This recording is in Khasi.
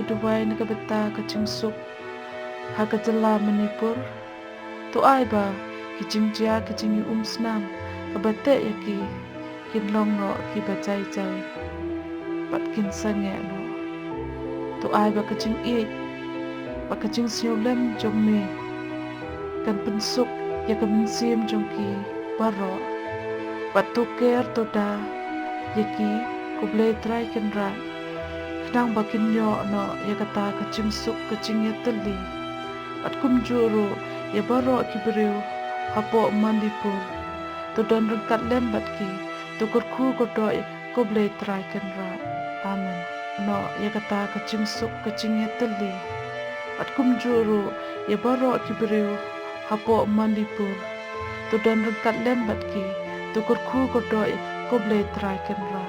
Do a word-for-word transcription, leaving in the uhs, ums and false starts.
duwai na ka bynta ka jingsuk ha ka jylla Manipur. To ai ba ki jingjia ki jingïaumsnam kaba teh ïa ki kin long noh kiba jai jai bad kin sangeh noh. To ai ba ka jingïeit bad ka jingsngewlem jong me kan pynsuk ïa ka mynsiem jong ki baroh. Bad to ker to da ïa ki, ko Blei Trai Kynrad, khnang ba kin ïoh noh ïa kata ka jingsuk ka jingïatylli. Bad kumjuh ruh ïa baroh ki briew hapoh Manipur, to don ryngkat lem bad ki, to kyrkhu kyrdoh ïa ko Blei Trai Kynrad. Amen. Noh ïa kata ka jingsuk ka jingïatylli. Bad kumjuh ruh ïa baroh ki briew hapoh Manipur, to don ryngkat lem bad ki, to kyrkhu kyrdoh ïa ko Blei Trai Kynrad.